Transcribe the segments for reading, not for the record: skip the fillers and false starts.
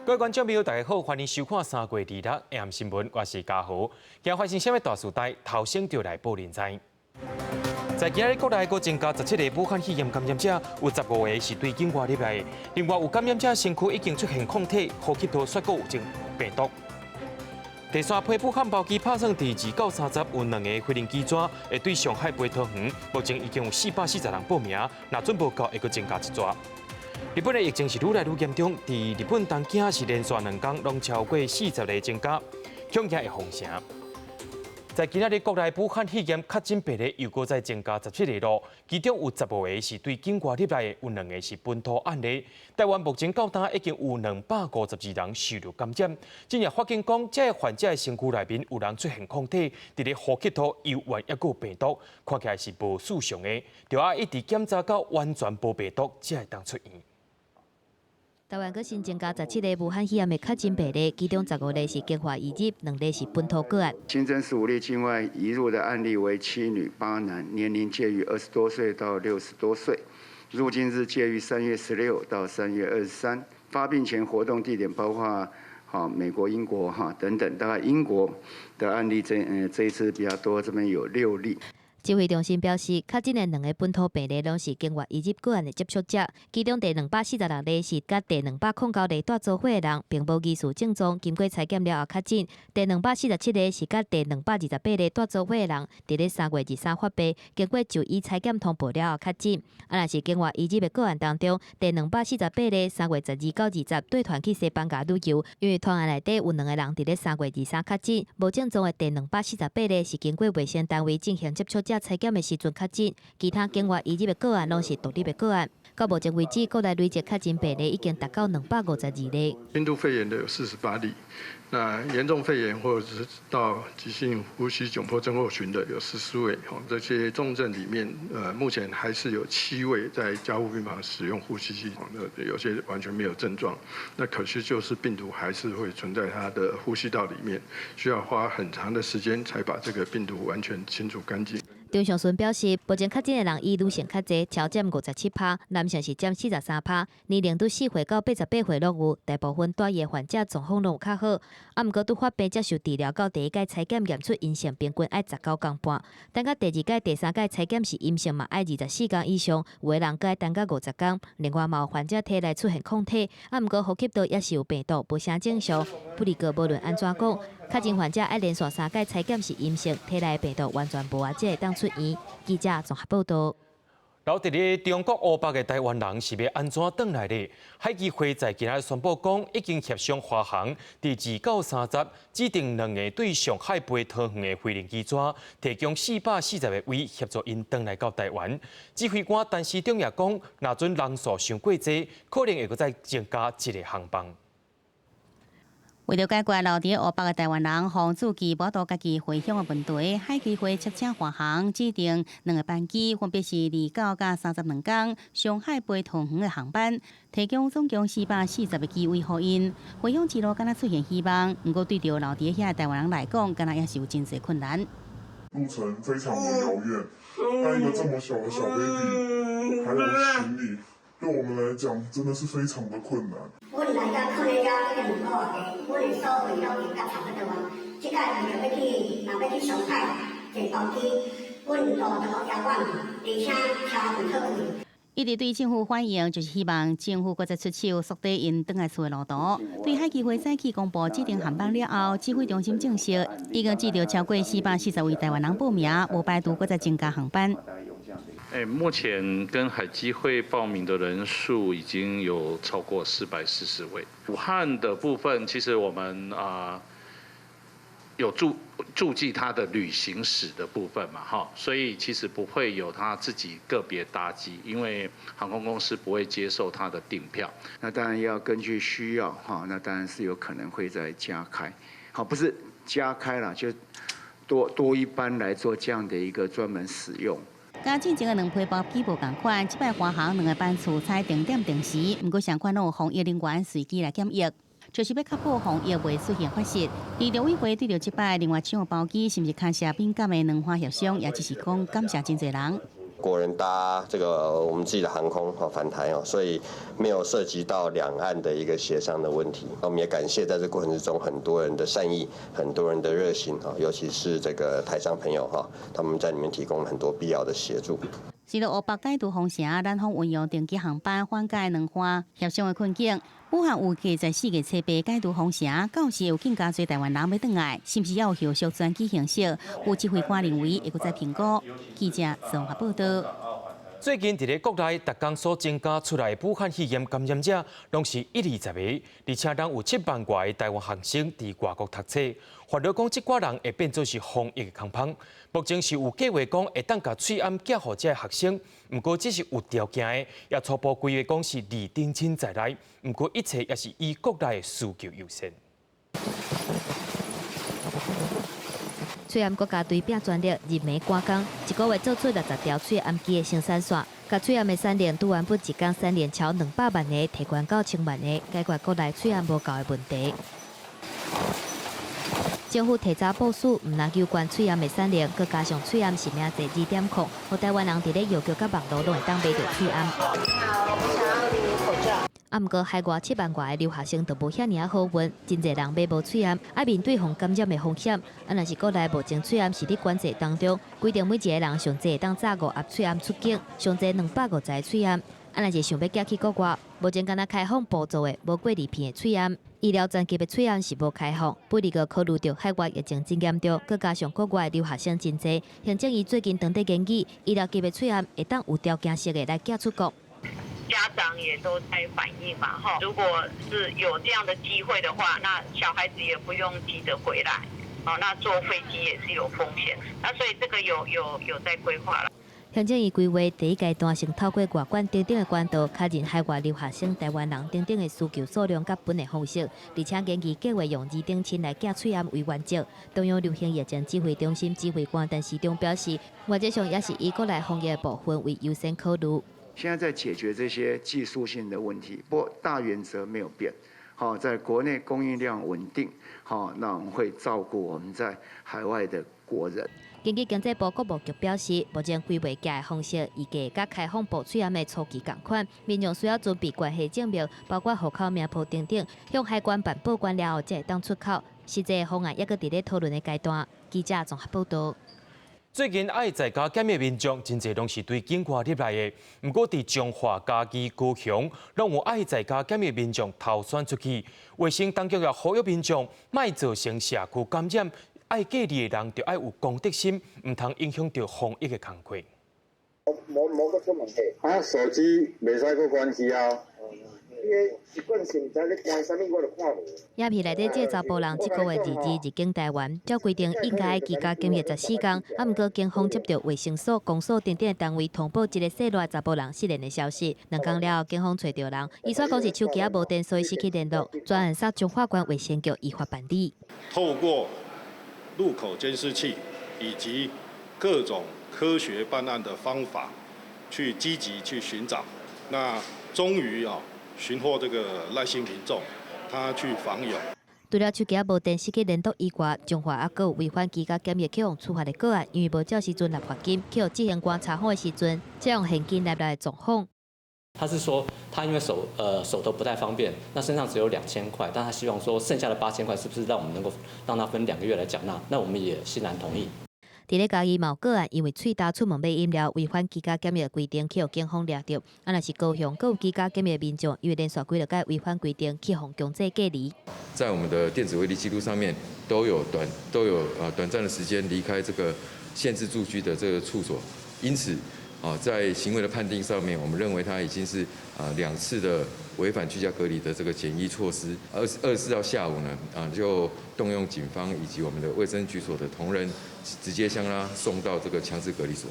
各位觀眾朋友，大家好，歡迎收看3月26 AM 新聞，我是嘉豪。今日發生啥物大事代，頭先就來報您知。在今日國內閣增加17個武漢肺炎感染者，有15個是對境外入來的。另外有感染者身軀已經出現抗體，呼吸道煞閣有病毒。第三批武漢包機拍算佇2到30有兩個飛行機組會對上海飛桃園，目前已經有440人報名，若準無夠會閣增加一逝。日本的疫情是愈來愈嚴重，佇日本東京是連續2天攏超過40例增加，恐驚會封城。在今仔日國內武漢肺炎確診病例又閣再增加17個咯，其中有15個是對境外入來的，有兩個是本土案例。台灣目前到今已經有252人受到感染。今日發現講，這个患者的身軀內面有人出現抗體，佇咧呼吸道猶原猶閣有病毒，看起來是無異常的，著愛一直檢查到完全無病毒，才會當出院。台灣閣新增加17個武漢肺炎的確診病例，其中15例是境外移入，兩例是本土個案。新增15例境外移入的案例為七女八男，年齡介於20多歲到60多歲，入境日介於3月16到3月23。發病前活動地點包括美國、英國等等，大概英國的案例這一次比較多，這邊有六例。指揮中心表示，確診的兩个本土病例攏是境外移入個案的接觸者，其中第246例是佮第209例蹛做伙的人，並無疑似症狀，經過採檢了後確診。第247例是佮第228例蹛做伙的人，佇咧3月23發病，經過就醫採檢通報了後確診。啊，若是境外移入的個案當中，第248例3月12到20綴團去西班牙旅遊，因為團內底有兩个人佇咧3月23確診，無症狀的第兩百四十八例是經過衛生單位進行接觸者採檢的時陣確診，其他境外移入的個案攏是獨立的個案。到目前為止，國內累計確診病例已經達到252例。輕度肺炎的有48例，那嚴重肺炎或者是到急性呼吸窘迫症候群的有14位。這些重症裡面，目前還是有7位在加護病房使用呼吸系統的，有些完全沒有症狀。那可是就是病毒還是會存在他的呼吸道裡面，需要花很長的時間才把這個病毒完全清除乾淨。張上淳表示，目前確診的人以女性較濟，超佔57趴，男性是佔43趴，年齡佇4歲到88歲攏有，大部分帶的患者狀況攏有較好。啊，毋過拄發病接受治療到第一擺採檢驗出陰性，平均愛19工半，等到第二擺、第三擺採檢是陰性嘛，愛24工以上，有的人閣愛等到50工。另外嘛有患者體內出現抗體，啊，毋過呼吸道猶是有病毒，無啥症狀。不過無論按怎講，確診患者愛連續三擺採檢是陰性，體內病毒完全無啊，才會當出院。記者綜合報道。留佇咧中國湖北的台灣人是欲按怎轉來咧？海基會在今日宣布講，已經協商華航佇2到30指定兩个對上海飛桃園的飛行機組，提供440個位協助𪜶轉來到台灣。指揮官陳時中也講，若準人數傷過濟，可能會閣再增加一个航班。為著解決留佇湖北的台灣人防止其無法度家己回鄉的問題，海基會洽請華航指定兩个班機，分別是2到佮32天上海飛桃園的航班，提供總共440個機位予𪜶。回鄉之路敢若出現希望，毋過對著留佇遐的台灣人來講，敢若猶是有真濟困難。路程非常的遙遠，帶一個這麼小的小 baby，還有行李，對我們來講真的是非常的困難。阮來遮囥咧遮已經兩個月，阮的所費攏用甲差不多啊。這擺為著欲去，若欲去上海坐包機，阮路途遙遠，而且車費閣貴。一直對政府反映，就是希望政府閣再出手縮短𪜶轉來厝的路途。對海基會早起公布指定航班了後，指揮中心證實已經接著超過440位台灣人報名，無排除閣再增加航班。目前跟海基會報名的人數已經有超過440位。武漢的部分，其實我們有註記他的旅行史的部分嘛，哈，所以其實不會有他自己個別搭機，因為航空公司不會接受他的訂票。那當然要根據需要，哈，那當然是有可能會再加開，好，不是加開了，就多多一班來做這樣的一個專門使用。佮進前的兩批包機無仝款，這擺華航兩个班次採定點定時，毋過相款攏有防疫人員隨機來檢疫，就是欲確保防疫袂出現發生。而陸委會對著這擺另外搶包機，是毋是牽涉敏感的兩岸協商，也只是講感謝真濟人。國人搭這個我們自己的航空返台哦，所以沒有涉及到兩岸的一個協商的問題。我們也感謝在這過程之中很多人的善意，很多人的熱心啊，尤其是這個台商朋友哈，他們在裡面提供了很多必要的協助。隨著湖北解除封城，南方運用定期航班緩解兩岸協商的困境。武漢預計在4月7日解除封城，到時有更加濟台灣人欲轉來，是毋是猶有後續專機形式？有指揮官認為會閣再評估。記者綜合報道。最近佇咧國內，逐工所增加出來的武漢肺炎感染者，攏是一二十个，而且攏有7萬外个台灣學生佇外國讀冊。煩惱講，這寡人會變做是防疫的空縫。目前是有計劃講會當共喙罨寄予這个學生，毋過這是有條件的，也初步規劃講是二等親在內。毋過一切也是以國內的需求優先。喙罨國家隊拼全力，日暝趕工，一個月做出60條喙罨機的生產線，共喙罨的產量拄原本一工產量超200萬个，提懸到1000萬个，解決國內喙罨無夠的問題。政府提早部署，毋但有關喙罨的產量，閣加上喙罨實名制2.0，予台灣人佇咧藥局佮網路攏會當買著喙罨。啊，毋過海外7萬外个留學生就無遐爾仔好運，真濟人買無喙罨，愛面對予感染的風險。啊，若是國內目前喙罨是佇管制當中，規定每一個人上濟會當紮5盒喙罨出境，上濟250個喙罨。啊，若是想欲寄去國外，目前干焦開放補助的無過濾片的喙罨，醫療層級的喙罨是無開放。不過考慮著海外疫情真嚴重，閣加上國外留學生真濟，行政院最近當咧研議，醫療級的喙罨會當有條件式的來寄出國。家長也都在反映嘛，哈，如果是有這樣的機會的話，那小孩子也不用急著回來，哦，那坐飛機也是有風險，那所以這個有在規劃啦。行政院規劃第一階段先透過外管等等的管道，確認海外留學生、台灣人等等的需求數量佮分的方式，而且研議計劃用二等親來寄喙罨為原則。中央流行疫情指揮中心指揮官陳時中表示，原則上也是以國內防疫的部分為優先考慮。現在在解決這些技術性的問題，不過大原則沒有變。好，在國內供應量穩定，好，那我們會照顧我們在海外的國人。根據經濟部國貿局表示，目前規劃寄的方式預計佮開放部喙罨的初期仝款，民眾需要準備關係證明，包括戶口名簿等等，向海關辦報關了後，才會當出口。實際方案猶閣佇咧討論的階段。記者綜合報導。最近愛在家檢疫民眾真濟攏是對境外入來的，毋過佇彰化、嘉義、高雄，攏有愛在家檢疫民眾逃竄出去。衛生當局也呼籲民眾，莫造成社區感染。愛隔離的人，著愛有公德心，毋通影響著防疫的工作。無閣出門去。啊，手機袂使閣關機啊。伊個習慣性毋知咧關啥物，我就看無。影片內底這个查埔人這個月22入境台灣，照規定應該愛居家檢疫14天，啊，毋過警方接著衛生所、公所等等的單位通報這个姓賴查埔人失聯的消息。2天了後，警方揣著人，伊煞講是手機仔無電，所以失去聯絡，轉案送彰化縣衛生局依法辦理。透過路口監視器以及各種科學辦案的方法，去積極去尋找，那終於啊尋獲這個賴姓民眾，他去訪友。除了手機仔無電失去聯絡以外，彰化猶閣有違反居家檢疫去予處罰的個案，因為無照時陣納罰金，去予執行官查訪的時陣，才用現金納來的狀況。他是說，他因為手頭不太方便，那身上只有2000塊，但他希望說剩下的8000塊是不是讓我們能夠讓他分2個月來繳納？那我們也欣然同意。佇咧嘉義嘛有個案，因為喙焦出門買飲料，違反居家檢疫規定，去予警方掠著。啊，若是高雄，閣有居家檢疫民眾，因為連續幾落擺違反規定，去予強制隔離。在我們的電子圍籬記錄上面，都有短暫的時間離開這個限制住居的這個處所，因此啊，在行為的判定上面，我們認為他已經是2次的違反居家隔離的這個檢疫措施。24號下午呢，啊就動用警方以及我們的衛生局所的同仁，直接將他送到這個強制隔離所。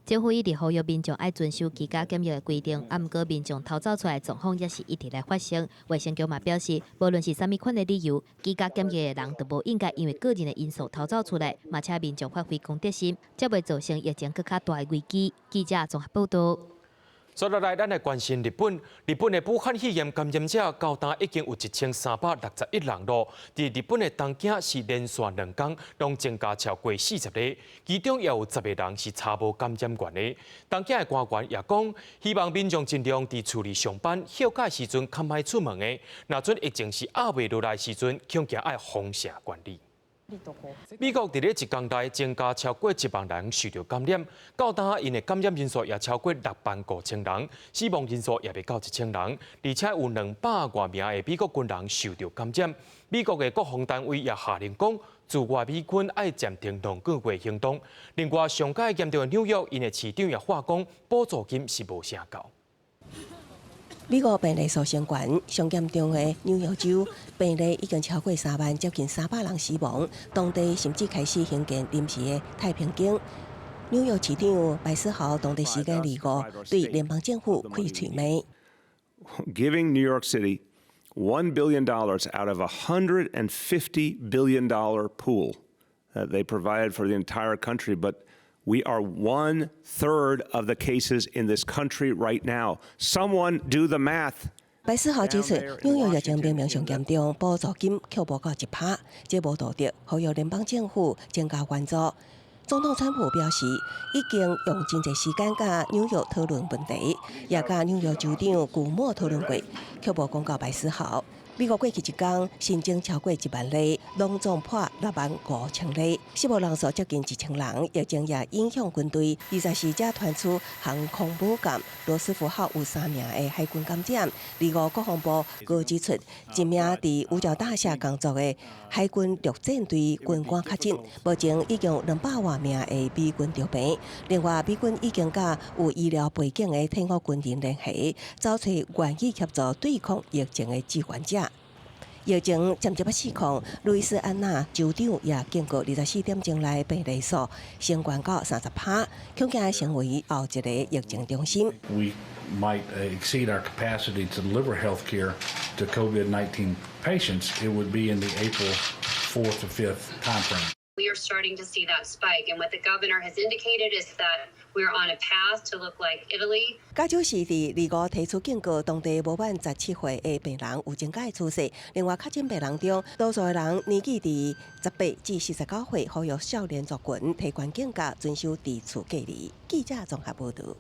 政府一直呼籲民眾愛遵守居家檢疫的規定，啊，毋過民眾逃走出來的狀況也是一直來發生。衛生局嘛表示，無論是啥物款的理由，居家檢疫的人都無應該因為個人的因素逃走出來，嘛請民眾發揮公德心，才袂造成疫情閣較大的危機。記者綜合報導。接落來，咱來關心日本。日本的武漢肺炎感染者到今已經有1361人囉。佇日本的東京是連續兩工，攏增加超過40例，其中也有10個人是查無感染源的。東京的官員也講，希望民眾盡量佇厝裡上班、歇假時陣較莫出門的。若準疫情是壓袂落來時陣，恐驚愛封城管理。美國佇咧一工內增加超過1萬人受著感染，到今𪜶的感染人數也超過6萬5千人，死亡人數也欲到1000人，而且有200外名的美國軍人受著感染。美國的國防單位也下令講，駐外美軍愛暫停兩個月行動。另外，上蓋嚴重的紐約，𪜶的市長也喊講，補助金是無啥夠。美國病例數升懸，上嚴重的紐約州病例已經超過3萬，接近300人死亡。當地甚至開始興建臨時的太平間。紐約市長白思豪當地時間二五對聯邦政府開喙罵。 Giving New York City $1 billion out of a $150 billion pool that they provided for the entire country, but we are one third of the cases in this country right now. Someone do the math. 白思豪指出，紐約疫情明明上嚴重，補助金卻無夠1%，這無道德，呼籲聯邦政府增加援助。總統川普表示，已經用真濟時間佮紐約討論問題，也佮紐約州長古莫討論過，卻無講到白思豪。美國過去一工新增超過1萬例，攏總破6萬5千例，死亡人數接近1000人。疫情也影響軍隊，24才傳出航空母艦羅斯福號有三名的海軍感染。二五國防部閣指出，一名佇五角大廈工作的海軍陸戰隊軍官確診，目前已經有200外名的美軍著病。另外，美軍已經佮有醫療背景的退伍軍人聯繫，找揣願意協助對抗疫情的志願者。疫情漸漸失控，路易斯安那州長也警告，24點鐘內病例數升懸到30%，恐驚成為後一個疫情中心。 We might exceed our capacity to deliver health care to COVID-19 patients. It would be in the April 4th or 5th timeframe. We are starting to see that spike, and what the governor has indicated is that we are on a path to look like Italy. 加州市佇二五提出警告，當地無滿17歲的病人有增加的趨勢。另外，確診病人中，多數的人年紀佇18至49歲，呼籲少年族群提懸警覺，遵守佇厝隔離。記者綜合報導。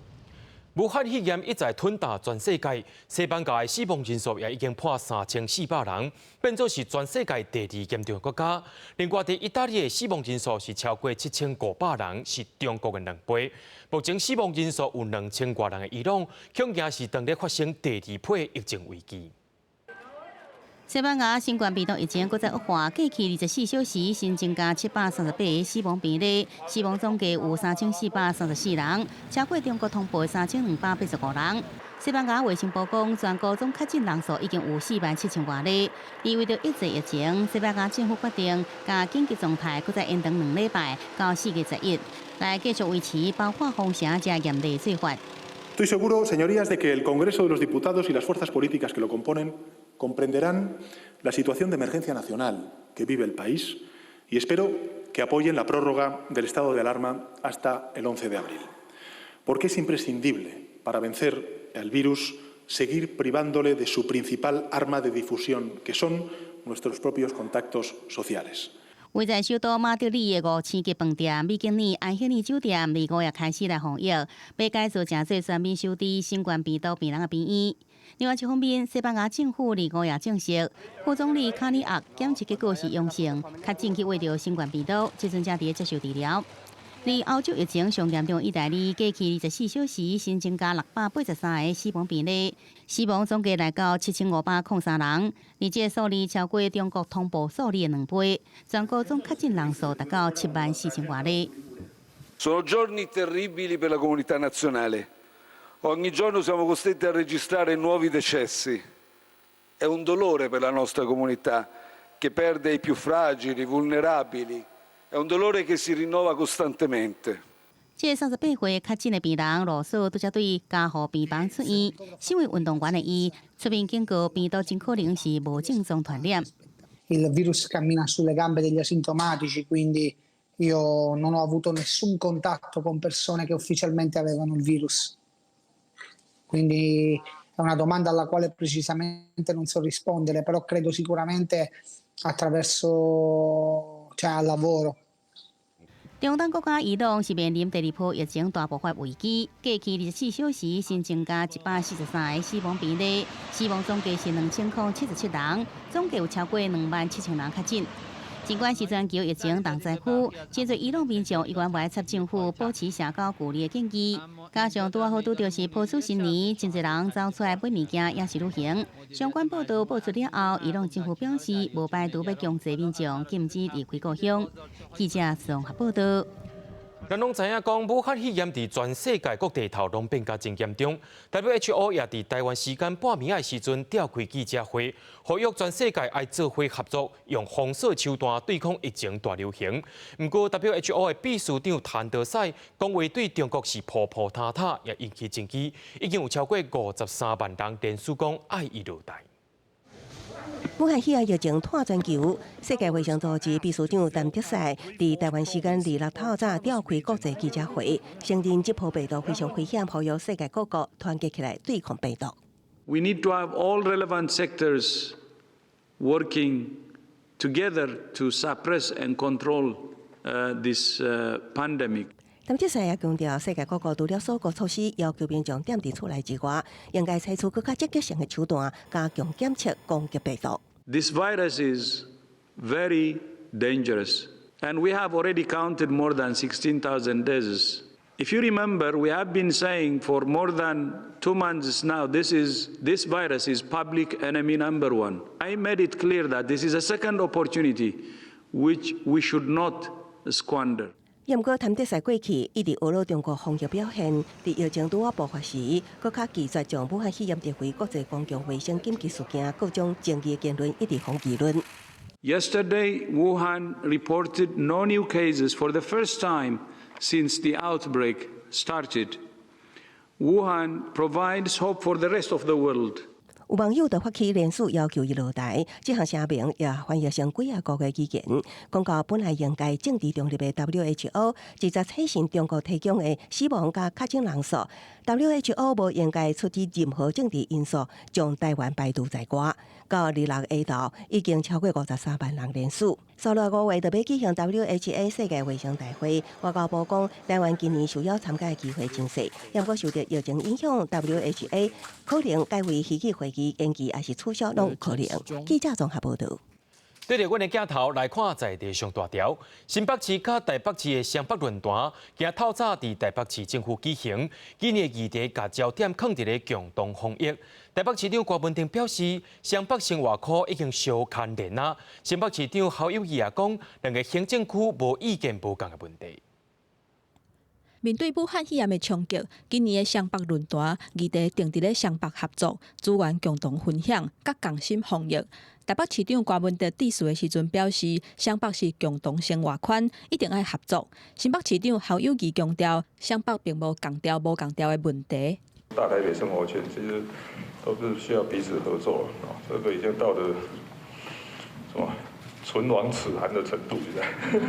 武漢肺炎一再吞噬全世界，西班牙的死亡人數也已經破3400人，變做是全世界第二嚴重的國家。另外，佇意大利的死亡人數是超過7500人，是中國的2倍。目前死亡人數有2000外人的伊朗，恐驚是當咧發生第二波疫情危機。西班牙新冠病毒疫情閣再惡化，過去24小時新增加738個死亡病例，死亡總計有3434人，超過中國通報3285人。西班牙衛生部講，全國總確診人數已經有4萬7千外例。而為著抑制疫情，西班牙政府決定將緊急狀態閣再延長2禮拜，到4月11，來繼續維持包括封城遮嚴厲做法。 Estoy seguro, señorías, de que el Congreso de los Diputados y las fuerzas políticas que lo componen comprenderán la situación de emergencia nacional que vive el país y espero que apoyen la prórroga del estado de alarma hasta el 11 de abril. Porque es imprescindible para vencer al virus seguir privándole de su principal arma de difusión, que son nuestros propios contactos sociales. 位在首都馬德里的五星級飯店美景里安赫尼酒店，二五也開始來防疫，欲改造成做專門收治新冠病毒病人的病院。另外一方面，西班牙政府二五也證實，副總理卡尼亞檢測結果是陽性，確診去罹著新冠病毒，這陣正佇咧接受治療。而歐洲疫情上嚴重，意大利過去24小時新增加683個死亡病例，死亡總計來到7503人，而這個數字超過中國通報數字的2倍，全國總確診人數達到7萬4千外例。 Sono giorni terribili per la comunità nazionale. Ogni giorno siamo costretti a registrare nuovi decessi. È un dolore per la nostra comunità che perde i più fragili, i vulnerabili. È un dolore che si rinnova costantemente. 這个38歲確診的病人，陸續拄才對加護病房出院。身為運動員的伊，出面警告病毒真可能是無症狀傳染。 Il virus cammina sulle gambe degli asintomatici, quindi io non ho avuto nessun contatto con persone che ufficialmente avevano il virus. Quindi è una domanda alla quale precisamente non so rispondere, però credo sicuramente attraverso, cioè, al lavoro. 中東國家伊朗是面臨第二波疫情大爆發危機，過去24小時新增加143个死亡病例，死亡總計是2077人，總計有超過2萬7千人確診。儘管是全球疫情重災區，真濟伊朗民眾依然無愛插政府保持社交距離的建議。加上拄仔好拄著是波斯新年，真濟人走出來買物件，抑是旅行。相關報道報出了後，伊朗政府表示無排除欲強制民眾禁止離開故鄉。記者綜合報道。咱攏知影講，武漢肺炎佇全世界各地頭攏變甲真嚴重。WHO 也佇台灣時間半暝仔時陣召開記者會，呼籲全世界愛做伙合作，用封鎖手段對抗疫情大流行。毋過 WHO 的秘書長譚德塞講話對中國是鋪鋪塌塌，也引起爭議。已經有超過53萬人連署講愛伊落台。武漢肺炎疫情拖全球，世界衛生組織秘書長譚德塞佇台灣時間26透早召開國際記者會，承認這波病毒非常危險，呼籲世界各國團結起來對抗病毒。 We need to have all relevant sectors working together to suppress and control this pandemic. 譚德塞也強調，世界各國除了鎖國措施要求民眾踮佇厝內之外，應該採取閣較積極性的手段，加強檢測，攻擊病毒。 This virus is very dangerous, and we have already counted more than 16,000 deaths. If you remember, we have been saying for more than 2 months now, this virus is public enemy number one. I made it clear that this is a second opportunity which we should not squander. 毋過譚德塞過去一直呵咾中國防疫表現，佇疫情拄仔爆發時，閣較拒絕將武漢肺炎列為國際公共衛生緊急事件，各種爭議言論一直予議論。 Yesterday, Wuhan reported no new cases for the first time since the outbreak started. Wuhan provides hope for the rest of the world. 有網友就發起聯署要求伊落台，這項聲明也翻譯成幾仔國的語言，講到本來應該政治中立的 WHO，直接採信中國提供的死亡佮確診人數，WHO 無應該出於任何政治因素將台灣排除在外。到26下晝已經超過53萬人聯署。紲落5月就欲舉行 WHA 世界衛生大會，外交部講台灣今年受邀參加的機會真細，毋過受著疫情影響，WHA 可能改為虛擬會議延期，抑是取消攏有可能。記者綜合報道。對著阮的鏡頭來看，在地上大條，新北市佮台北市的雙北論壇，今透早佇台北市政府舉行，今年的議題共焦點囥佇咧共同防疫。台北市長柯文哲表示，雙北生活圈已經相牽連啊。新北市長侯友宜也講，兩个行政區無意見無仝的問題。面對武漢肺炎的衝擊，今年的雙北論壇議題定佇咧雙北合作，資源共同分享，佮共心防疫。台北市長柯文哲致辭的時陣表示，雙北是共同生活圈，一定愛合作。新北市長侯友宜強調，雙北並無仝調無仝調的問題。大台北生活圈其實都是需要彼此合作啊，這個已經到了什麼唇亡齒寒的程度，現在，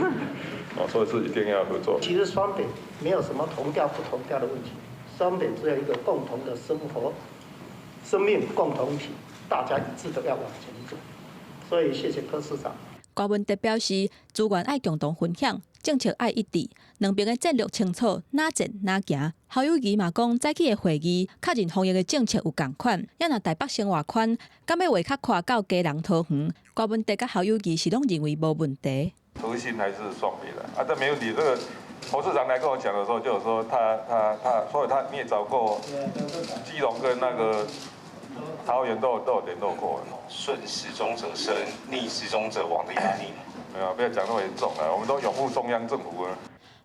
哦，所以是一定要合作。其實雙北沒有什麼同調不同調的問題，雙北只有一個共同的生活、生命共同體，大家一致的要往前走。所以謝謝柯市長。柯文哲表示，資源愛共同分享，政策愛一致，兩邊的戰略清楚，哪戰哪行。侯友宜嘛講，早起的會議確認防疫的政策有仝款，猶若台北生活圈，敢欲畫較寬到基隆桃園，柯文哲佮侯友宜是攏認為無問題。核心還是雙北的啊，這沒問題。這個侯市長來跟我講的時候，就有說他，所以他你也找過基隆跟那個桃園都有聯絡過。順時鐘者生，逆時鐘者亡的壓力。沒有，不要講那麼嚴重啦，我們都擁護中央政府啊。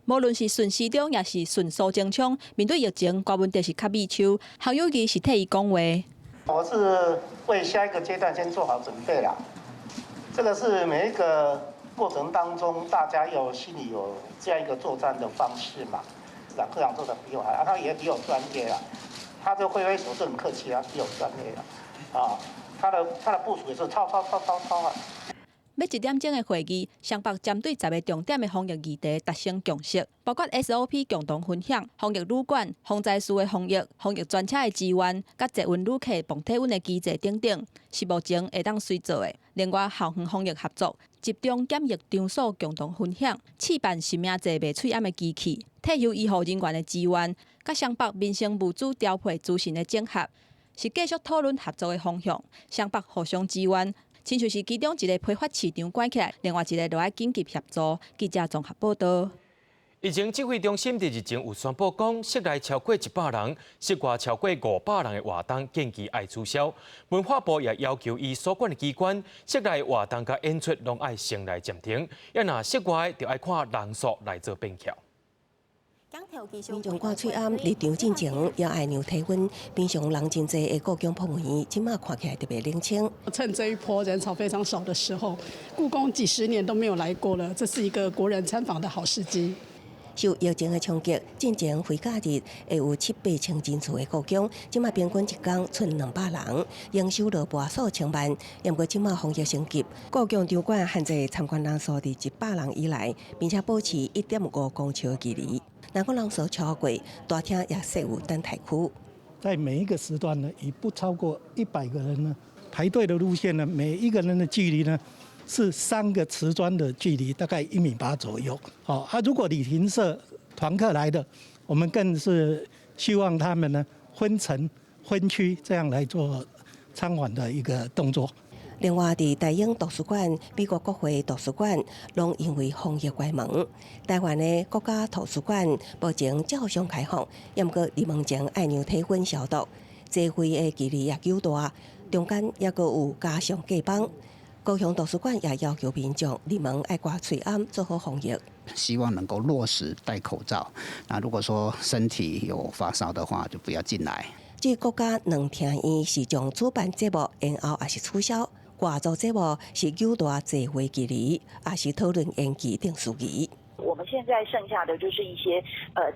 無論是順時鐘，抑是順蘇貞昌，面對疫情，柯文哲是較米手，侯友宜是替伊講話。我是為下一個階段先做好準備啦。這個是每一個過程當中，大家有心裡有這樣一個作戰的方式嘛。科長做得比我好，他也比我專業啦。他就揮揮手是很客氣啊，比我專業啦。啊，他的部署也是超超超超超啊。欲一點鐘的會議，雙北針對十个重點的防疫議題達成共識，包括 SOP 共同分享、防疫旅館、防災士的防疫、防疫專車的支援、佮捷運旅客磅體溫的機制等等，是目前會當隨做的。另外，校園防疫合作、集中檢疫場所共同分享、試辦實名制賣喙罨的機器、退休醫護人員的支援、佮雙北民生物資調配資訊的整合，是繼續討論合作的方向。雙北互相支援。親像是其中一个批發市場關起來，另外一个就愛緊急協助。記者綜合報道。疫情指揮中心佇日前有宣布講，室內超過100人，室外超過500人的活動建議愛取消。文化部也要求伊所管的機關，室內活動佮演出攏愛先來暫停，抑若室外就愛看人數來做變調。民眾掛喙罨入場進前，也愛量體溫。平常人真濟的故宮博物院，這馬看起來特別冷清。趁這一波人潮非常少的時候，故宮幾十年都沒有來過了，這是一個國人參訪的好時機。受疫情的衝擊，進前非假日會有七八千人次的故宮，這馬平均一工賰200人，營收落半數千萬。毋過這馬防疫升級，故宮場館限制參觀人數佇100人以內，並且保持1.5公尺的距離。若講人數超過，大廳也設有等待區。在每一個時段呢，以不超過100個人呢，排隊的路線呢，每一個人的距離呢，是3個瓷磚的距離，大概1.8米左右。好啊，如果旅行社團客來的，我們更是希望他們呢分層分區這樣來做參訪的一個動作。另外，佇大英圖書館、美國國會圖書館，攏因為防疫關門。台灣的國家圖書館目前照常開放，毋過入門前愛量體溫消毒，座位的距離也較大，中間猶閣有加上隔板。高雄圖書館也要求民眾入門愛掛喙罨，做好防疫。希望能夠落實戴口罩。那如果說身體有發燒的話，就不要進來。這國家兩廳院是將主辦節目延後，抑是取消？外組節目是較大座位距離，抑是討論延期等事宜。我們現在剩下的就是一些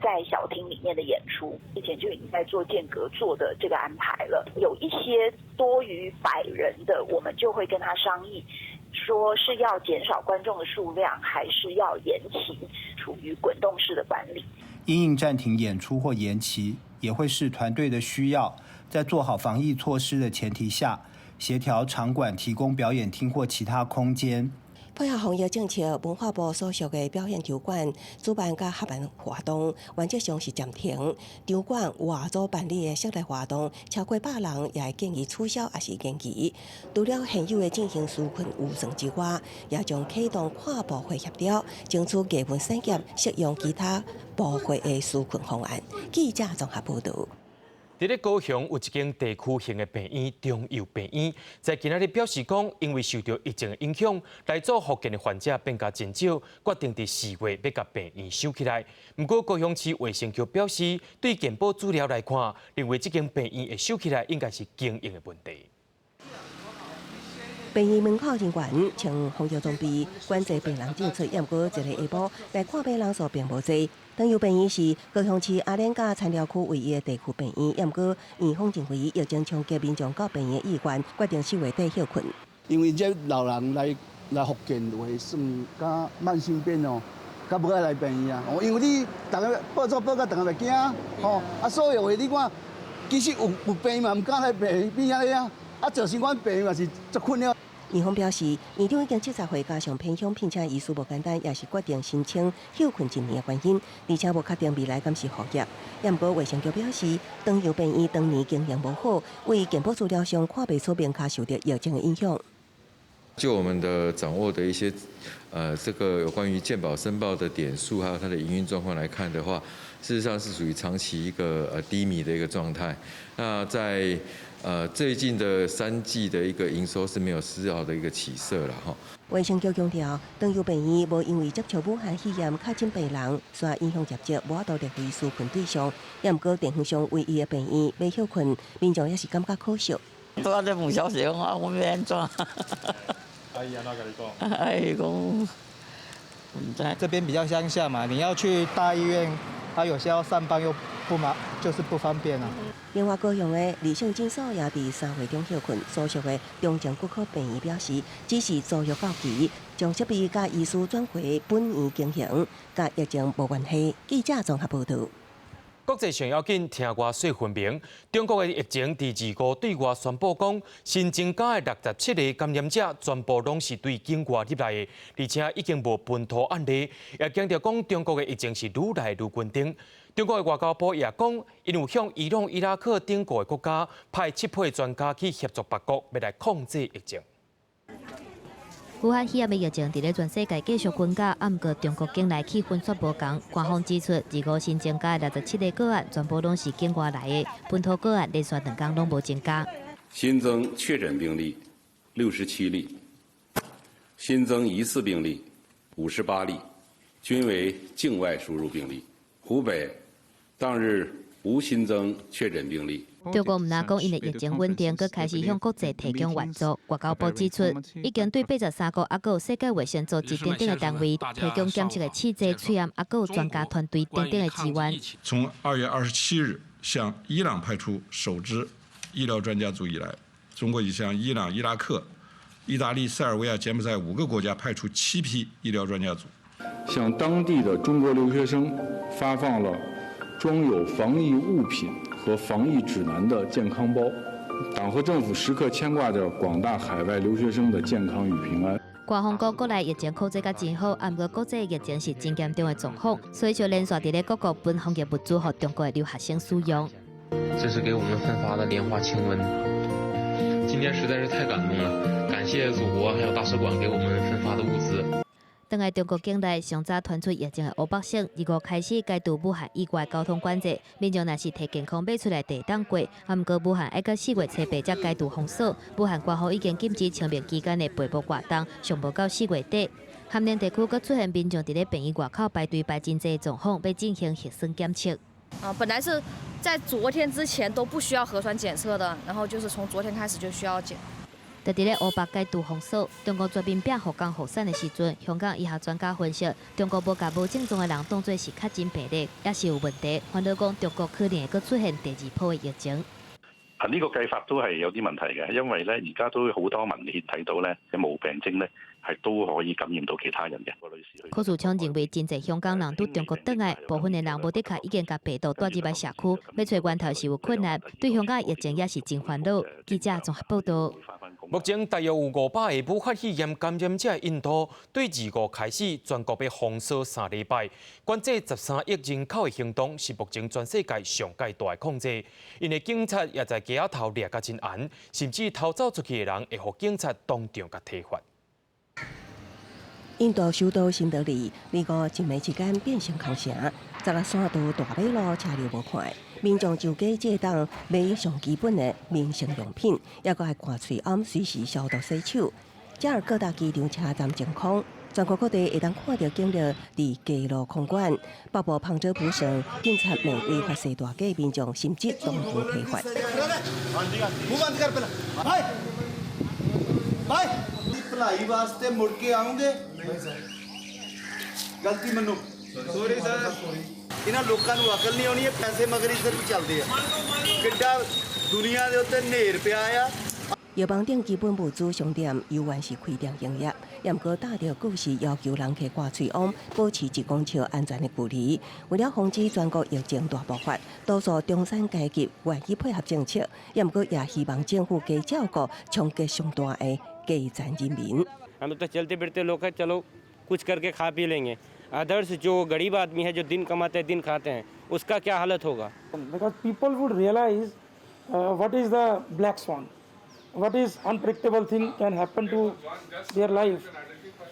在小廳裡面的演出，之前就已經在做間隔座的這個安排了。有一些多於100人的，我們就會跟他商議，說是要減少觀眾的數量，還是要延期，處於滾動式的管理。因應暫停演出或延期，也會視團隊的需要，在做好防疫措施的前提下，協調場館提供表演廳或其他空間。配合防疫政策，文化部所屬的表演場館主辦佮合辦活動，原則上是暫停。場館外組辦理的室內活動，超過百人也會建議取消，抑是延期。除了現有的進行紓困預算之外，也將啟動跨部會協調，爭取藝文產業適用其他部會的紓困方案。記者綜合報導。佇咧高雄有一間地區型的病院長佑病院，在今仔日表示講，因為受著疫情的影響，來做復健的患者變甲真少，決定佇4月欲共病院收起來。毋過高雄市衛生局表示，對健保資料來看，認為這間病院會收起來應該是經營的問題。病院門口人員穿防疫裝備，管制病人進出。毋過一个下晡來看病人數並無濟。長佑病院是高雄市阿蓮佮田寮區唯一的地區病院，毋過院方認為疫情衝擊民眾到病院的意願，決定4月底歇困。因為這老人來復健的話，算較慢性病哦，較無愛來病院啊。因為你逐家報紙報甲逐家會驚，吼啊，所以話你看，其實有病嘛，毋敢來病院遐啊，啊，造成阮病院嘛是足困擾。院方表示，院長已經70歲，加上偏鄉聘請醫師無簡單，也是決定申請歇困一年的原因。而且無確定未來敢是復業。毋過衛生局表示，長佑病院當年經營無好，為健保資料上看袂出明確受著疫情的影響。就我們的掌握的一些，這個有關於健保申報的點數，還有它的營運狀況來看的話，事實上是屬於長期一個低迷的一個狀態。那在最近的3季的一個營收是沒有絲毫的一個起色了哈。衛生局強調，長佑病院無因為接觸武漢肺炎確診病人，所以影響業績，無法度列為紓困對象。也毋過地方上唯一的病院欲歇困，民眾也是感覺可惜。拄仔咧問消息講啊，阮欲按怎？啊伊按怎共你講？啊伊講，毋知。這邊比較鄉下嘛，你要去大醫院他有些要上班又不麻，就是不方便啊。另外，高雄的李姓診所也佇3月中歇困，所屬的中正骨科病院表示，只是租約到期，將設備佮醫師轉回本院經營，佮疫情無關係。記者綜合報導。國際上要緊，聽我說分明。中國的疫情佇25對外宣布講，新增加的67個感染者全部攏是對境外入來的，而且已經無本土案例。也強調講，中國的疫情是愈來愈穩定。中國的外交部也講，𪜶有向伊朗、伊拉克等國的國家派七批專家去協助別國，欲來控制疫情。武漢肺炎的疫情佇咧全世界繼續滾價，啊，毋過中國境內氣氛煞無仝。官方指出，25新增加的67個個案，全部攏是境外來的，本土個案連續兩工攏無增加。新增確診病例67例，新增疑似病例58例，均為境外輸入病例。湖北當日無新增確診病例。中國毋但講𪜶的疫情穩定，閣開始向國際提供援助。外交部指出，已經對83國，抑閣有世界衛生組織等等的單位提供檢測的試劑、喙罨，抑閣有專家團隊等等的支援。從2月27日向伊朗派出首支醫療專家組以來，中國已向伊朗、伊拉克、意大利、塞爾維亞、柬埔寨五個國家派出七批醫療專家組，向當地的中國留學生發放了裝有防疫物品和防疫指南的健康包。黨和政府時刻牽掛着廣大海外留學生的健康與平安。官方講國內疫情控制甲真好，毋過國際疫情是真嚴重的狀況，所以就連續佇咧各國分防疫物資，予中國的留學生使用。這是給我們分發的蓮花清瘟，今天實在是太感動了，感謝祖國還有大使館給我們分發的物資。轉來中國境內上早傳出疫情的湖北省，25開始解除武漢以外交通管制，民眾若是提健康碼出來就會當過。啊，毋過武漢愛到4月初8才解除封鎖。武漢官方已經禁止清明期間的陪墓活動，上無到4月底。咸寧地區閣出現民眾佇咧病院外口排隊排真濟狀況，欲進行核酸檢測。啊，本來是在昨天之前都不需要核酸檢測的，然後就是從昨天開始就需要檢。佇咧湖北解除封鎖，中國全面拼復工復產的時陣，香港醫學專家分析，中國無共無症狀的人當做是確診病例，也是有問題。煩惱講中國可能會閣出現第二波的疫情。啊，呢個計法都係有啲問題嘅，因為咧而家都好多文獻睇到咧，無病徵咧係都可以感染到其他人嘅。柯樹聰認為，真濟香港人對中國轉來，部分的人無的確已經共病毒帶入來社區，欲揣源頭是有困難，對香港疫情也是真煩惱。記者綜合報導。目前大約有500個武漢肺炎感染者，印度對25開始全國欲封鎖3禮拜，管制13億人口的行動是目前全世界上蓋大的控制。𪜶的警察也在街仔頭掠甲真嚴，甚至逃走出去的人會予警察當場共體罰。印度首都新德里，25一暝之間變成空城，16線道大馬路車流無看，民眾上街借當買上基本的民生用品，抑閣愛掛喙罨隨時消毒洗手。遮爾各大機場車站淨空，全國各地會當看著警力佇街路控管。北部旁遮普省警察面違法踅大街，民眾甚至當場體罰。 ਭਲਾਈ ਵਾਸਤੇ ਮੁੜ ਕੇ ਆਉਂਗੇ ਗਲਤੀ ਮੰਨੋ sorry sir ਇਹਨਾਂ ਲੋਕਾਂ ਨੂੰ ਅਕਲ ਨਹੀਂ ਆਉਣੀ ਇਹ ਪੈਸੇ ਮਗਰ ਹੀ ਸਿਰਫ ਚੱਲਦੇ ਆ ਕਿੱਡਾ ਦੁਨੀਆ ਦੇ ਉੱਤੇ ਨ੍ਹੇਰ ਪਿਆ ਆ 藥房等基本物資商店猶原是開店營業，毋過貼著告示要求人客掛喙罨，保持1公尺安全的距離。為了防止全國疫情大爆發，多數中產階級願意配合政策，毋過也希望政府加照顧衝擊上大的基層人民。 हम तो चलते फिरते लोग हैं, चलो कुछ करके खा पी लेंगे। अदर्स जो गरीब आदमी है, जो दिन कमाते हैं दिन खाते हैं, उसका क्या हालत होगा? Because people would realize what is the black swan, what is unpredictable thing can happen to their life.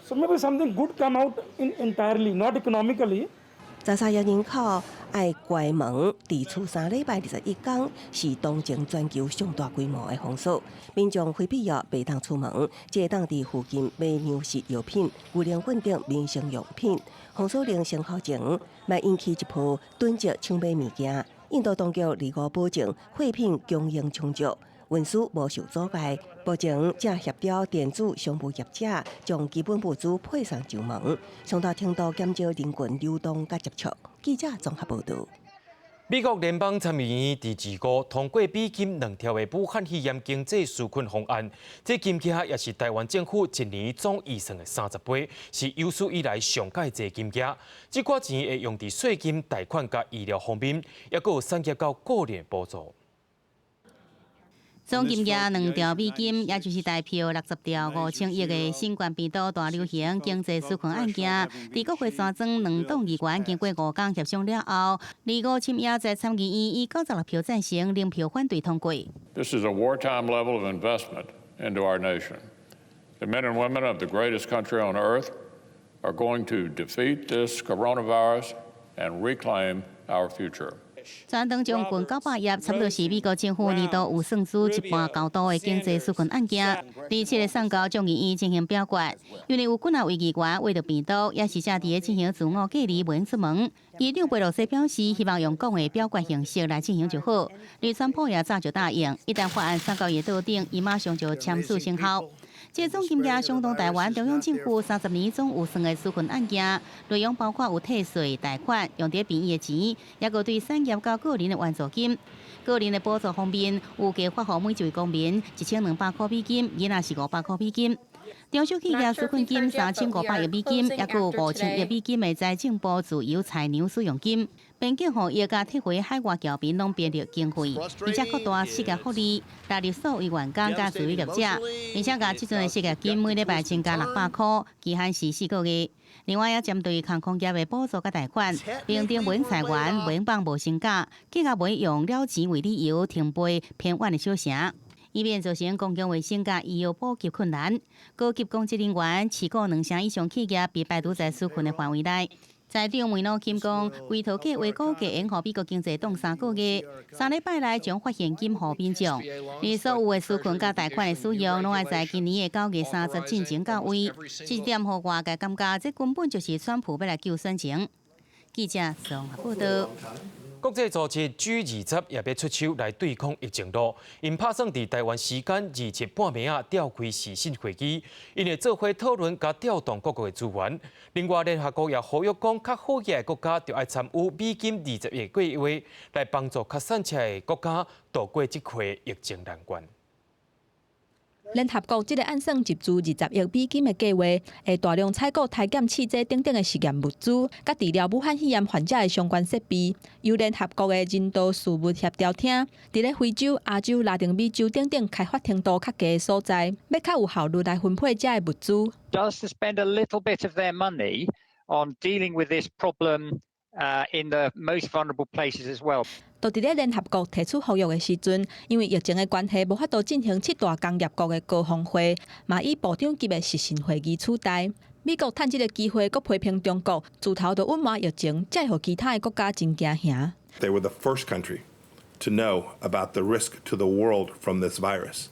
So maybe something good come out in entirely, not economically. 13億人口愛關門，佇厝3禮拜21工，是當前全球上大規模的封鎖。民眾非必要袂當出門，只會當佇附近買糧食藥品、牛奶粉等民生用品。封鎖令生效前，嘛引起一波囤積搶買物件。印度當局25保證貨品供應充足。運輸無受阻礙。目前正協調電子商務業者將基本物資配送上門，上大程度減少人群流動佮接觸。記者綜合報導。美國聯邦參議院佇二五通過美金2兆的武漢肺炎經濟紓困方案，這金額也是台灣政府一年總預算的30倍，是有史以來上蓋濟金額。這寡錢會用佇稅金、貸款佮醫療方面，抑閣有產業佮個人補助。總金額2兆美金，也就是台幣60兆5000億的新冠病毒大流行經濟紓困案件，佇國會山莊兩黨議員經過5工協商了後，25深夜在參議院以96票贊成、0票反對通過。 This is a wartime level of investment into our nation. The men and women of the greatest country on earth are going to defeat this coronavirus and reclaim our future. 全長將近900頁，差不多是美國政府年度預算書一半厚度的經濟紓困案件。27日送交眾議院進行表決。因為有幾若位議員為著病毒，也是正佇咧進行自我隔離，袂出門。議長佩洛西表示，希望用講的表決形式來進行就好。而川普也早就答應，一旦法案送到伊桌頂，伊馬上就簽署生效。這總金額相當台灣中央政府30年總預算的紓困案件，內容包括有退稅、貸款、用佇病院的錢，抑閣對產業佮個人的援助金。個人的補助方面，預計發予每一位公民1200塊美金，囡仔是500塊美金。中小企業紓困金3500億美金，抑閣有5000億美金的財政部自由裁量使用金。邊境防疫佮撤回海外僑民攏編入經費，而且擴大失業福利，納入所有員工佮自由業者，而且共這陣的失業金每禮拜增加600塊，期限是4個月。另外，也針對航空業的補助佮貸款，平定袂裁員、袂放無薪假，更加袂用了錢為理由停飛偏遠的小城，以免造成公共衛生佮醫藥普及困難。高級公職人員持股兩成以上企業被排除在紓困的範圍內。財長梅努欽講，規套計劃估計會予美國經濟凍3個月，3禮拜內將發現金予民眾。而所有的紓困佮貸款的使用，攏愛在今年的9月30進前到位。這一點予外界感覺，這根本就是川普欲來救選情。記者綜合報導。國際組織 G20也欲出手來對抗疫情囉。𪜶拍算佇台灣時間27半暝仔召開視訊會議，𪜶會做伙討論佮調動各國的資源。另外，聯合國也呼籲講，較好額的國家著愛參與美金20億計劃，來幫助較散赤的國家渡過這回疫情難關。聯合國這个按算集資20億美金的計劃，會大量採購篩檢試劑等等的實驗物資，佮治療武漢肺炎患者的相關設備。由聯合國的人道事務協調廳，佇咧非洲、亞洲、拉丁美洲等等開發程度較低的所在，欲較有效率來分配這个物資。 Does to spend a little bit of their money on dealing with this problem in the most vulnerable places as well. 就佇咧聯合國提出呼籲的時陣，因為疫情的關係，無法度進行七大工業國的高峰會，嘛以部長級的視訊會議取代。美國趁這个機會，閣批評中國自頭就隱瞞疫情，才會予其他的國家真驚嚇。 They were the first country to know about the risk to the world from this virus,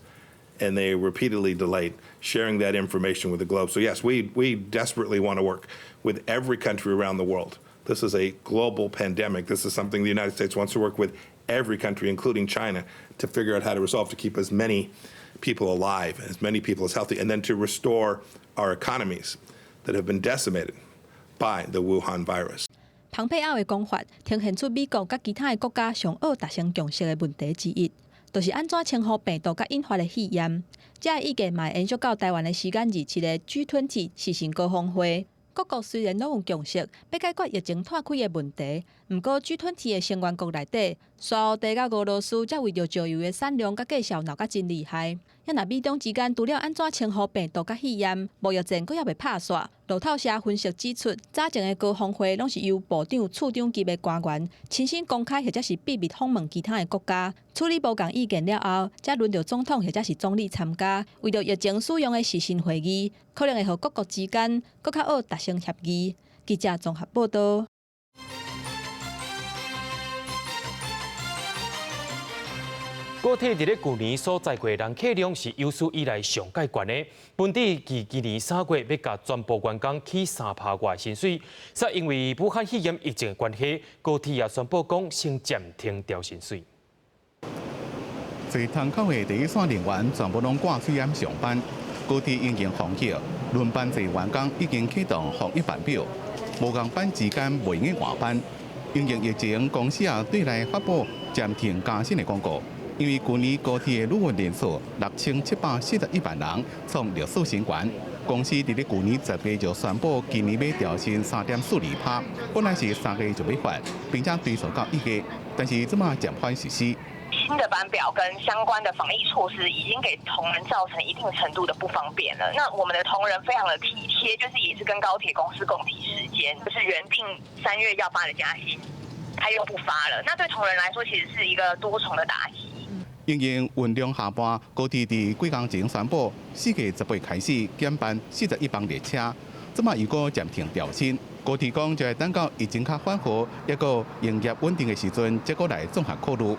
and they repeatedly delayed sharing that information with the globe. So yes, we desperately want to work with every country around the world. This is a global pandemic. This is something the United States wants to work with every country, including China, to figure out how to resolve to keep as many people alive, as many people as healthy, and then to restore our economies that have been decimated by the Wuhan virus. 蓬佩奧的講法，呈現出美國佮其他的國家上愛達成共識的問題之一，就是按怎稱呼病毒佮引發的肺炎。這个意見嘛會延續到台灣的時間27的 G20 視訊高峰會。各國雖然攏有共識，欲解決疫情湠開的問題，毋過 G20 的成員國內底，沙烏地佮俄羅斯才為著石油的產量佮價數鬧甲真厲害。啊若美中之間除了按怎稱呼病毒佮肺炎，貿易戰閣猶未拍煞。路透社分析指出，早前的高峰會攏是由部長、次長級的官員親身公開或者是秘密訪問其他的國家，處理無仝意見了後，才輪著總統或者是總理參加。為著疫情使用的視訊會議，可能會予各國之間閣較好達成協議。記者綜合報導。高鐵佇咧舊年所載過人客量是有史以來上蓋懸的。本地預今年3月欲共全部員工起3趴外薪水，煞因為武漢肺炎疫情的關係，高鐵也宣布講先暫停調薪水。坐窗口的第一線人員全部攏掛喙罨上班。高鐵因應防疫，輪班制員工已經啟動防疫班表，無仝班之間袂用換班。因應疫情，公司也對內發布暫停加薪的公告。因為舊年高鐵的旅運人數6741萬人，創歷史新高。公司佇咧舊年10月就宣布，今年欲調薪3.42%，本來是3月就欲發，並且追溯到1月，但是這馬暫緩實施。新的班表跟相關的防疫措施已經給同仁造成一定程度的不方便了。那我們的同仁非常的體貼，就是也是跟高鐵公司共體時艱，就是原定3月要發的加薪，他又不發了。那對同仁來說，其實是一個多重的打擊。因應運量下半，高鐵佇幾工前宣布，4月18開始減班41班列車，這馬又閣暫停調薪。高鐵講就會等到疫情較緩和，抑閣營業穩定的時陣，才閣來綜合考慮。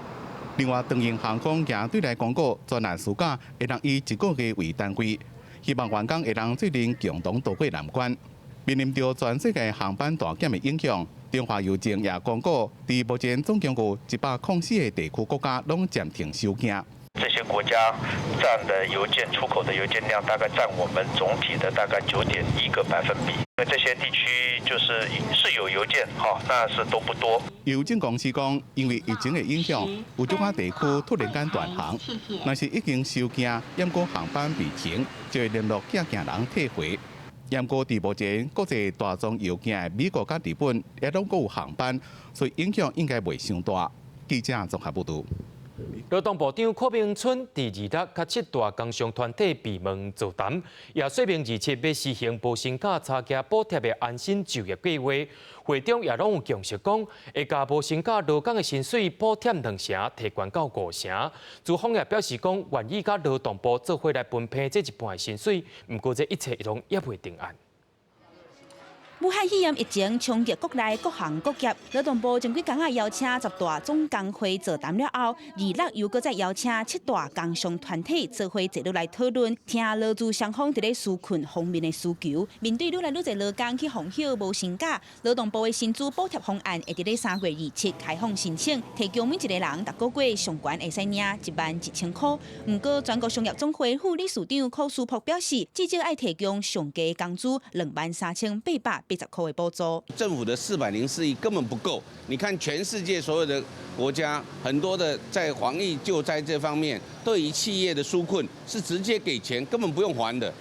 另外，長榮航空也對內公告，全案事假會當以一個月為單位，希望員工會當做陣共同渡過難關。面臨著全世界航班大減的影響，中華郵政也公告，佇目前總共有104個地區國家攏暫停收件。這些國家佔的郵件出口的郵件量，大概佔我們總體的大概9.1個百分比。因為這些地區就是是有郵件，哈，那是都不多。郵政公司講，因為疫情的影響，有足寡地區突然間斷航，若是已經收件，毋過航班被停，就會聯絡寄件人退回。毋過佇目前國際大宗郵件的美國佮日本也攏閣有航班，所以影響應該袂傷大。記者綜合報導。勞動部長柯銘春佇26佮七大工商團體閉門座談，也說明27欲實行無薪假差價補貼的安心就業計劃。會中也攏有共識講，會共無薪假勞工的薪水補貼2成，提懸到5成。資方也表示講，願意佮勞動部做伙來分配這一半的薪水，毋過這一切攏猶未定案。武漢肺炎疫情衝擊國內各行各業，勞動部前幾工仔邀請10大總工會座談了後，26又閣再邀請七大工商團體做伙坐落來討論，聽勞資雙方佇咧紓困方面的需求。面對愈來愈濟勞工去放許無薪假，勞動部的薪資補貼方案會佇咧3月27開放申請，提供每一个人逐個月上懸會使領11萬1千箍。毋過全國商業總會副理事長柯書璞表示，至少愛提供上低工資23,880箍的補助。政府的404億根本不夠。你看全世界所有的國家，很多的在防疫救災這方面，對於企業的紓困是直接給錢，根本不用還的。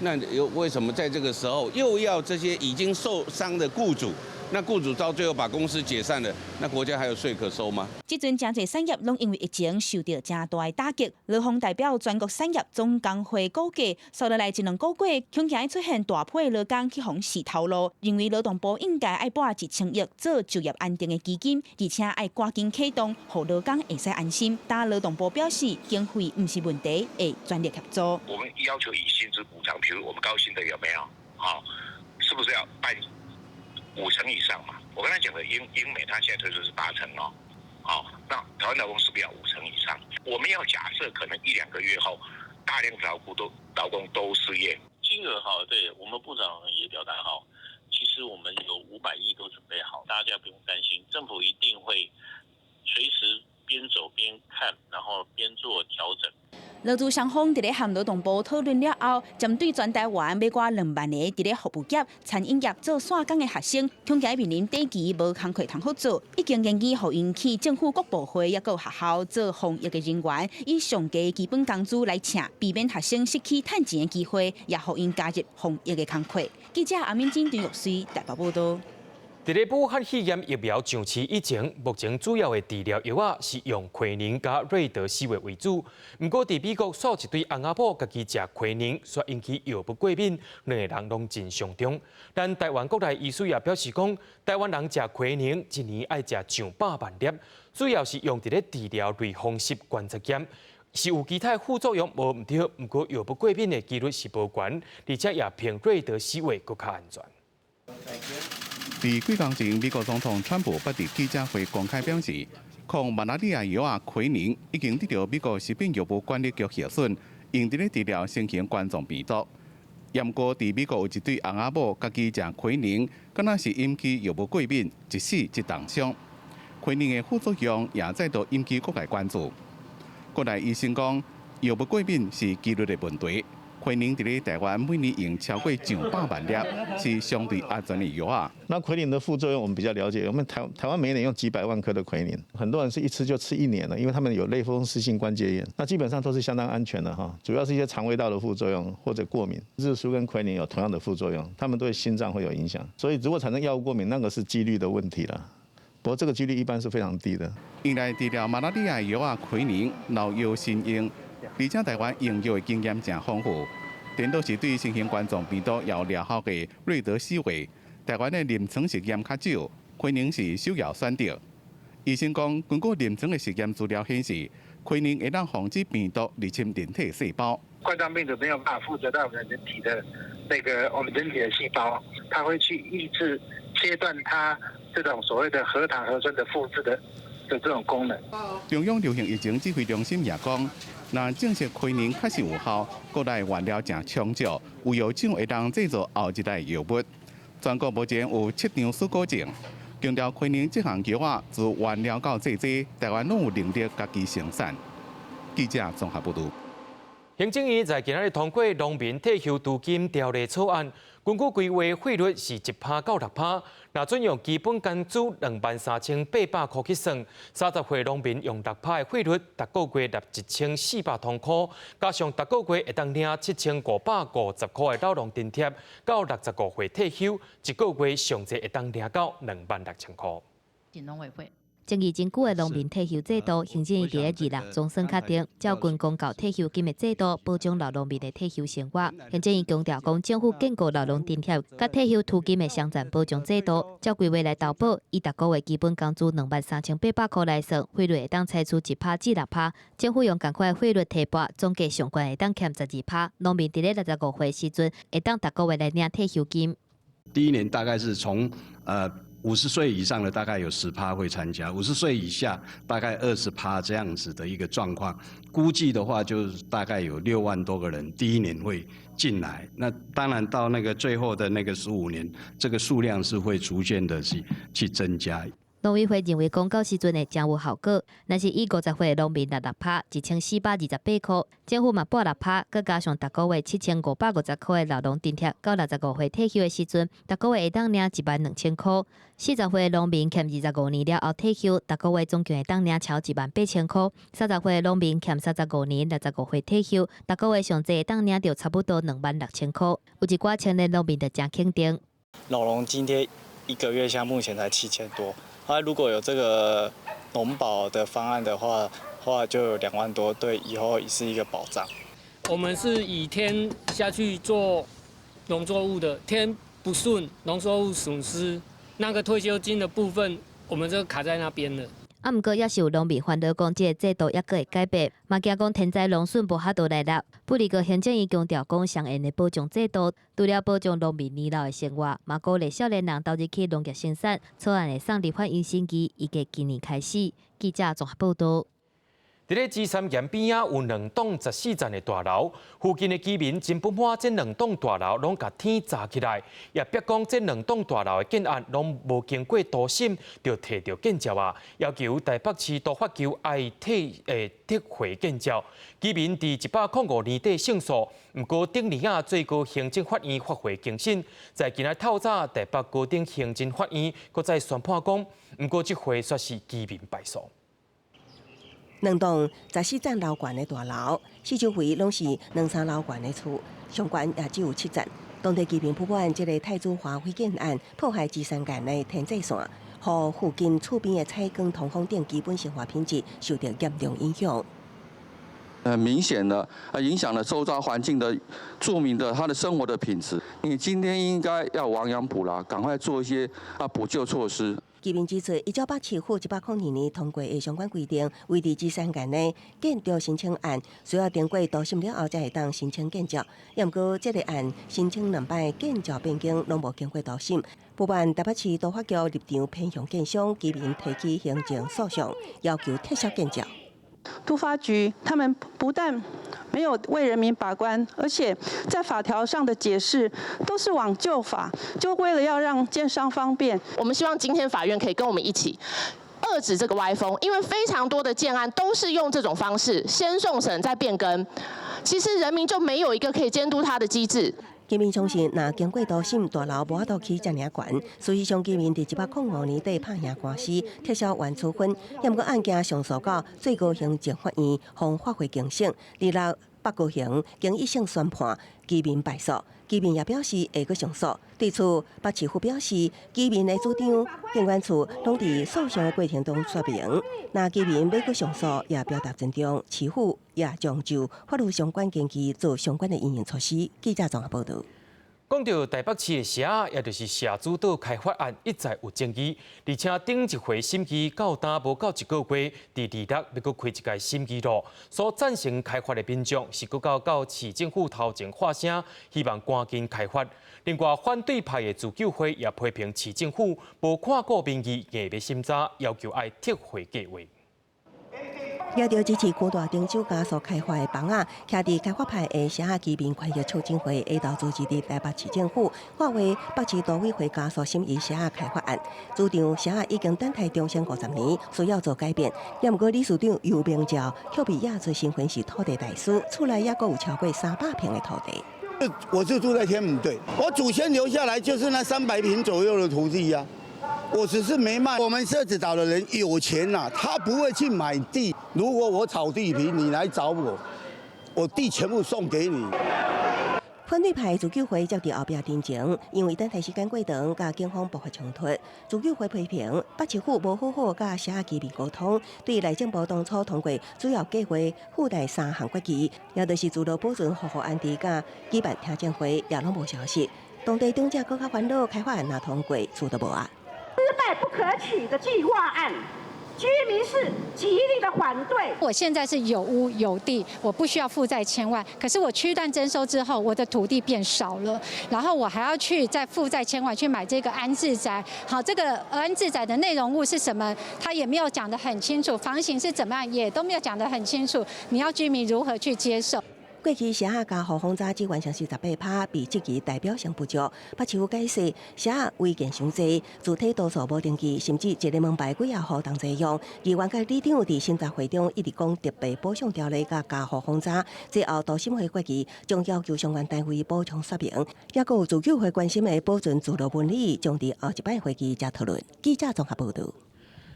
那又為什麼在這個時候又要這些已經受傷的僱主？那僱主到最後把公司解散了，那國家還有稅可收嗎？這陣誠濟產業攏因為疫情受著誠大的打擊。勞方代表全國產業總工會估計，紲落來一兩個月，恐驚會出現大批勞工去予死頭路。認為勞動部應該愛撥1000億做就業安定的基金，而且愛趕緊啟動，予勞工會使安心。但勞動部表示，經費毋是問題，會全力協助。我們要求以薪資補償，譬如我們高薪的有沒有？好，是不是要辦5成以上嘛？我剛才講的英英美，它現在推出是8成哦，好，那台灣勞工是不是要五成以上？我們要假設可能一兩個月後，大量勞工都失業。金額哈，對我們部長也表達好，其實我們有500億都準備好，大家不用擔心，政府一定會隨時邊走邊看，然後邊做調整。勞資雙方佇咧和勞動部討論了後，針對全台灣欲過2萬个佇咧服務業、餐飲業做散工的學生，恐驚面臨短期無工課通好做，已經建議予𪜶去政府各部會抑閣學校做防疫的人員，以上低基本工資來請，避免學生失去趁錢的機會，也予𪜶加入防疫的工課。記者阿敏珍、張玉水台北報導。佇咧武漢肺炎疫苗上市以前，目前主要的治療藥仔是用奎寧佮瑞德西韋為主。毋過，佇美國，煞一對翁仔某家己食奎寧，煞引起藥物過敏，兩个人攏真傷重。咱台灣國內醫師也表示講，台灣人食奎寧一年愛食上百萬粒，主要是用佇咧治療類風濕關節炎，是有其他副作用無毋對，毋過藥物過敏的幾率是無懸，而且也比瑞德西韋閣較安全。佇幾工前，美國總統川普捌佇記者會公開表示，抗馬拉利亞藥仔奎寧已經得著美國食品藥物管理局核准，用佇咧治療新型冠狀病毒。毋過，佇美國有一對翁仔某，家己食奎寧，敢若是引起藥物過敏，一死一重傷。奎寧的副作用也再度引起各界關注。國內醫生講，藥物過敏是幾率的問題。奎寧佇咧台灣每年用超過上百萬粒，是相對安全的藥啊。那奎寧的副作用我們比較了解，我們台灣每年用幾百萬顆的奎寧，很多人是一吃就吃一年了，因為他們有類風濕性關節炎，那基本上都是相當安全的哈，主要是一些腸胃道的副作用或者過敏。日舒跟奎寧有同樣的副作用，他們對心臟會有影響，所以如果產生藥物過敏，那個是幾率的問題了。不過這個幾率一般是非常低的。用來治療馬拉利亞的藥啊，奎寧老藥新用。而且台灣用藥的經驗誠豐富，顛倒是對新型冠狀病毒有療效的瑞德西韋，台灣的臨床實驗較少，奎寧是首要選擇。醫生講，根據臨床的實驗資料顯示，奎寧會當防止病毒入侵人體細胞。冠狀病毒沒有辦法附著到我們人體的那個我們人體的細胞，它會去抑制、切斷它這種所謂的核糖核酸的複製的這種功能。中央流行疫情指揮中心也講，若證實奎寧確實有效，國內原料誠充足，有藥廠會當製造後一代藥物。全國目前有七張許可證，強調奎寧這項藥啊，自原料到製劑，台灣攏有能力家己生產。記者綜合報道。行政院在今仔日通過農民退休除金條例草案，根據規劃費率是1%到6%，若準用基本工資23,800箍去算，30歲農民用6%的費率，逐個月納1400通箍，加上逐個月會當領7550箍的老農津貼，到65歲退休，一個月上濟會當領到26,000箍。農委會。爭議真久的農民退休制度，行政院佇咧二六總算確定，照軍公教退休金的制度，保障老農民的退休生活。行政院強調講，政府建構老農津貼佮退休除金的雙層保障制度，照規劃來投保，以逐個月基本工資23,800箍來算，費率會當採取1%至6%。政府用仝款的費率提撥，總計上懸會當欠12%。農民佇咧65歲時陣，會當逐個月來領退休金。第一年大概是從50歲以上的大概有10%會參加，50歲以下大概20%這樣子的一個狀況。估計的話，就是大概有6萬多個人第一年會進來。那當然到那個最後的那個15年，這個數量是會逐漸的去增加。農委會認為講到時陣會誠有效果。若是以50歲農民納6%，1428箍，政府嘛撥6%，閣加上逐個月7550箍的老農津貼，到65歲退休的時陣，逐個月會當領12,000箍。40歲農民欠25年了後退休，逐個月總共會當領超18,000箍。30歲農民欠35年，65歲退休，逐個月上濟會當領著差不多26,000箍。有一寡青年農民就誠肯定。老農津貼一個月，像目前才7000多。啊，如果有這個農保的方案的話就有2萬多，對以後也是一個保障。我們是以天下去做農作物的，天不順，農作物損失，那個退休金的部分，我們就卡在那邊了。啊，毋過也是有農民煩惱講，這個制度猶閣會改變，嘛驚講天災農損無法度來納。不過行政院強調講，相應的保障制度，除了保障農民年老的生活，嘛鼓勵少年人投入去農業生產。草案會送立法院審議，預計今年開始。記者綜合報導。佇咧芝山岩邊仔有兩棟14層的大樓，附近的居民真不滿這兩棟大樓攏共天閘起來，也逼講這兩棟大樓的建案攏無經過都審就提著建照啊，要求台北市都發局愛撤回建照。居民佇105年底勝訴，毋過頂年仔最高行政法院發回重審，在今仔透早台北高等行政法院閣再宣判講，毋過這回煞是居民敗訴。兩棟14層樓懸的大樓，四周圍攏是兩三樓懸的厝，上懸也只有7層。當地居民不滿這个泰銖華輝建案破壞芝山岩的天際線，予附近厝邊的採光、通風等基本生活品質受著嚴重影響。很明顯的，影響了周遭環境的住民的他的生活的品質。你今天應該要亡羊補牢，趕快做一些補救措施。居民指出，一九八七府102年通過的相關規定，維持芝山岩的建築申請案需要經過都審了後，才會當申請建照。毋過，這个案申請兩擺建照變更，攏無經過都審。不滿台北市都發局立場偏向建商，居民提起行政訴訟，要求撤銷建照。都發局他們不但沒有為人民把關，而且在法條上的解釋都是往舊法，就為了要讓建商方便。我們希望今天法院可以跟我們一起。遏止這個歪風，因為非常多的建案都是用這種方式先送審再變更，其實人民就沒有一個可以監督他的機制。居民相信，若經過都審，大樓無法度起遮爾懸。事實上，居民佇105年底拍贏官司，撤銷原處分，毋過案件上訴到最高行政法院，予發回重審。26北高雄經一審宣判居民敗訴，居民也表示會閣上訴。對此，北市府表示，居民的主張，建管處攏佇訴訟的過程中說明。若居民欲閣上訴，也表達尊重，市府也將就法律相關根據做相關的因應措施。記者綜合報導。講到台北市的社仔，也就是社子島開發案，一再有爭議，而且頂一回審議到今無夠一個月，佇26欲閣開一屆審議咯。所贊成開發的民眾是閣較到市政府頭前發聲，希望趕緊開發。另外，反對派的自救會也批評市政府無看顧民意，硬欲審查，要求愛撤回計劃。也著支持區大頂洲加速開發的枋仔，徛佇開發派的社仔居民權益促進會下晝組織佇台北市政府發話，北市都委會加速審議社仔開發案，主張社仔已經等待重生50年，需要做改變。也毋過理事長游明照卻被驗出身份是土地大師，厝內猶閣有超過300坪的土地。我就住在天母對，我祖先留下來就是那300坪左右的土地呀。我只是沒賣。我們社子島的人有錢吶，他不會去買地。如果我炒地皮，你來找我，我地全部送給你。反對派自救會則佇後壁陣前，因為等待時間過長，佮警方爆發衝突。自救會批評北市府無好好佮社仔居民溝通，對內政部當初通過主要計劃附帶三項決議，也就是聚落保存、戶戶安置佮舉辦聽證會，也攏無消息。當地長者閣較煩惱，開發案若通過，厝都無啊。失敗不可取的計劃案，居民是極力的反對。我現在是有屋有地，我不需要負債千萬。可是我區段徵收之後，我的土地變少了，然後我還要去再負債千萬去買這個安置宅。好，這個安置宅的內容物是什麼？他也沒有講得很清楚，房型是怎麼樣，也都沒有講得很清楚。你要居民如何去接受？過去社仔加護風沙只完成48%，被質疑代表性不足。北市府解釋，社仔違建傷濟，主體多數無登記，甚至一个門牌幾仔戶同齊用。議員佮里長佇審查會中一直講特別補充條例佮加護風沙，最後都審會決議將要求相關單位補充說明。抑閣有自救會關心的保存聚落紋理，將佇後一擺會議才討論。記者綜合報導。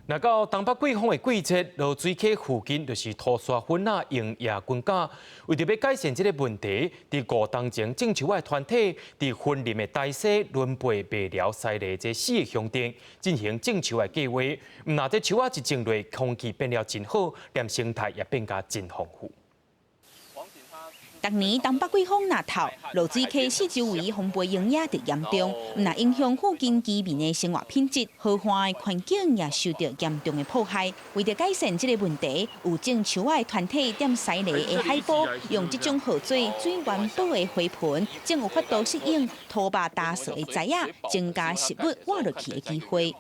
若到東北季風的季節，濁水溪附近就是塗沙粉仔用野軍甲。為著欲改善這个問題，佇5冬前種樹仔的團體，佇雲林的大溪、崙背、麥寮、西螺這四个鄉鎮進行種樹的計劃。毋但這樹仔一種落，空氣變了真好，連生態也變甲真豐富。逐年東北季風若透，濁水溪四周圍風背營野特嚴重，毋但影響附近居民的生活品質，河岸的環境也受到嚴重的破壞。為著改善這个問題，有種樹仔的團體踮西螺的海埔，用這種號做水源保的花盆，種有法度適應土壩乾燥的栽仔，增加食物活落去的機會。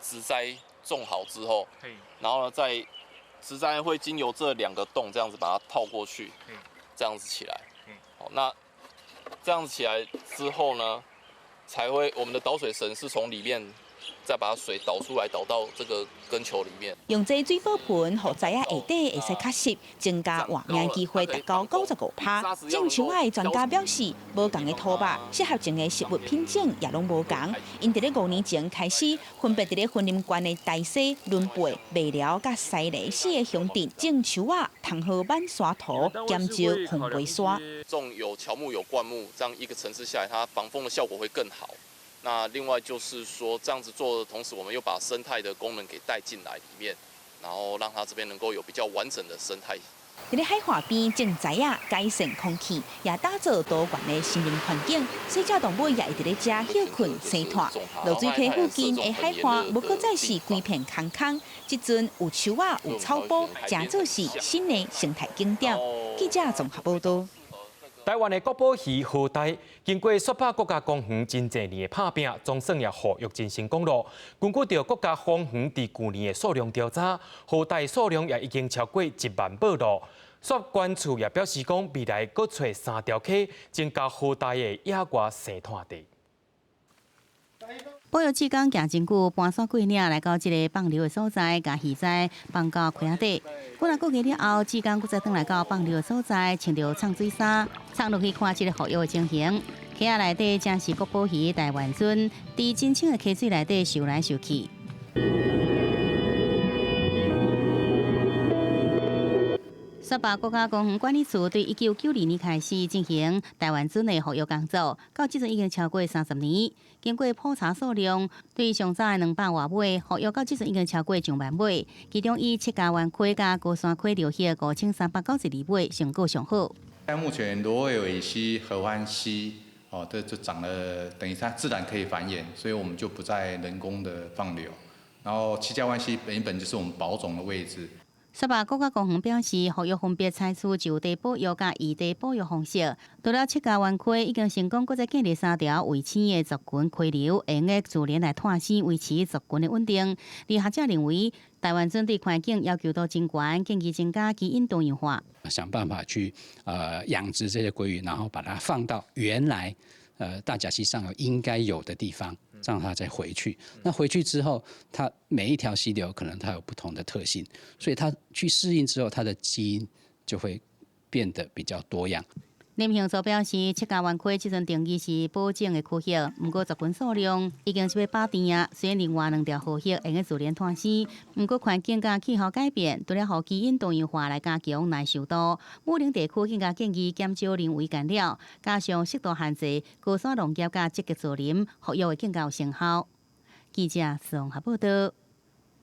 植栽種好之後，然後呢，再植栽會經由這兩個洞，這樣子把它套過去。這樣子起來，好，那這樣子起來之後呢，才會我們的導水繩是從裡面再把水導出來，導到這個根球裡面。用這水保盆，予栽仔下底會使較濕，增加活命機會達到95%。種樹仔的專家表示，無仝的土壩適合種的食物品種也攏無仝。𪜶佇咧5年前開始，分別佇咧雲林縣的大溪、崙背、麥寮佮西螺四个鄉鎮種樹仔，通好挽沙土，減少風飛沙。種有喬木有灌木，這樣一個層次下來，它防風的效果會更好。那另外就是說，這樣子做的同時，我們又把生態的功能給帶進來裡面，然後讓它這邊能夠有比較完整的生態。佇咧海岸邊種栽仔，改善空氣，也打造多元的森林環境。細隻動物也會佇咧遮歇睏生湠。濁水溪附近的海岸，無閣再是規片空空，這陣有樹仔、有草埔，成做是新的生態景點。記者綜合報導。台灣的國寶魚和鯛，經過雪霸國家公園真濟年的拍拚，總算也復育真成功囉。根據著國家公園佇舊年的數量調查，和鯛數量也已經超過1萬尾囉。雪管處也表示講，未來閣揣三條溪，增加和鯛的野外生態地。保育志工行真久，跋山過嶺來到這个放流的所在，共魚仔放到溪仔底。幾若個月了後，志工閣再轉來到放流的所在，穿著藏水衫，藏落去看這个復育的情形。溪仔內底正是國寶魚台灣鱒，佇清清的溪水內底游來游去。沙巴國家公園管理處對1992年開始進行台灣鱒的復育工作，到這陣已經超過30年。經過普查數量，對上早的200外尾，復育到這陣已經超過上萬尾，其中以七家灣溪佮高山溪流域5392尾成果上好。但目前羅尾尾溪、合歡溪，哦，這就長了，等於它自然可以繁衍，所以我們就不再人工的放流。然後七家灣溪原本就是我們保種的位置。沙巴國家公園表示，復育分別採取就地保育佮異地保育方式。除了七家灣溪已經成功，閣再建立三條衛星的族群溪流，會用得自然來脫生，維持族群的穩定。而學者認為，台灣鱒對環境要求都真懸，建議增加基因多樣化。想辦法去養殖這些鮭魚，然後把它放到原來大甲溪上游應該有的地方，讓它再回去。那回去之後，它每一條溪流可能它有不同的特性，所以它去適應之後，它的基因就會變得比較多樣。林興祖表示，七家灣溪這陣定義是保種的區域，毋過族群數量已經是欲飽甜啊。雖然另外兩條河域會用自然脫生，毋過環境佮氣候改變，除了予基因多樣化來加強耐受度，武陵地區更加建議減少人為干擾，加上適度限制高山農業佮積極造林，復育會更加有成效。記者綜合報導。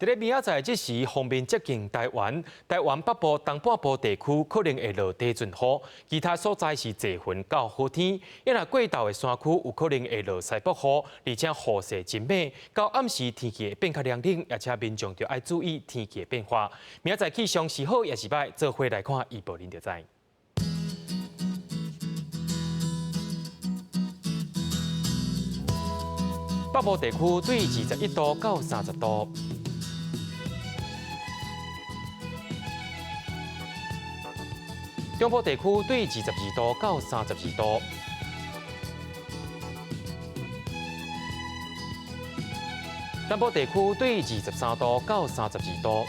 佇咧明仔載這時，鋒面接近台灣，台灣北部、東半部地區可能會落低陣雨，其他所在是濟雲到好天。伊若過晝的山區有可能會落西北雨，而且雨勢真猛。到暗時天氣會變較涼冷，而且民眾就愛注意天氣的變化。明仔載氣象是好抑是䆀，做伙來看預報，恁就知。北部地區對21度到30度。中部地區對22度到32度，南部地區對23度到32度，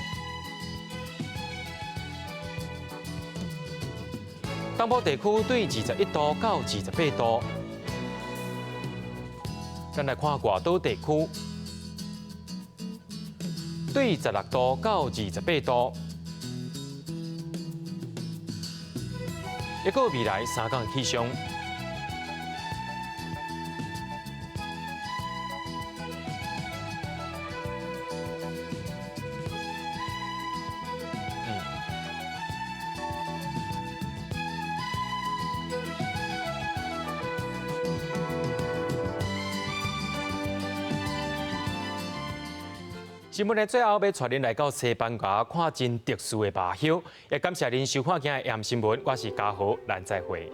東部地區對21度到28度。咱來看外島地區，對16度到28度。一個未來三天氣象。新聞的最後，欲帶恁來到西班牙看真特殊的麻葉，也感謝恁收看今日的新聞，我是嘉豪，咱再會。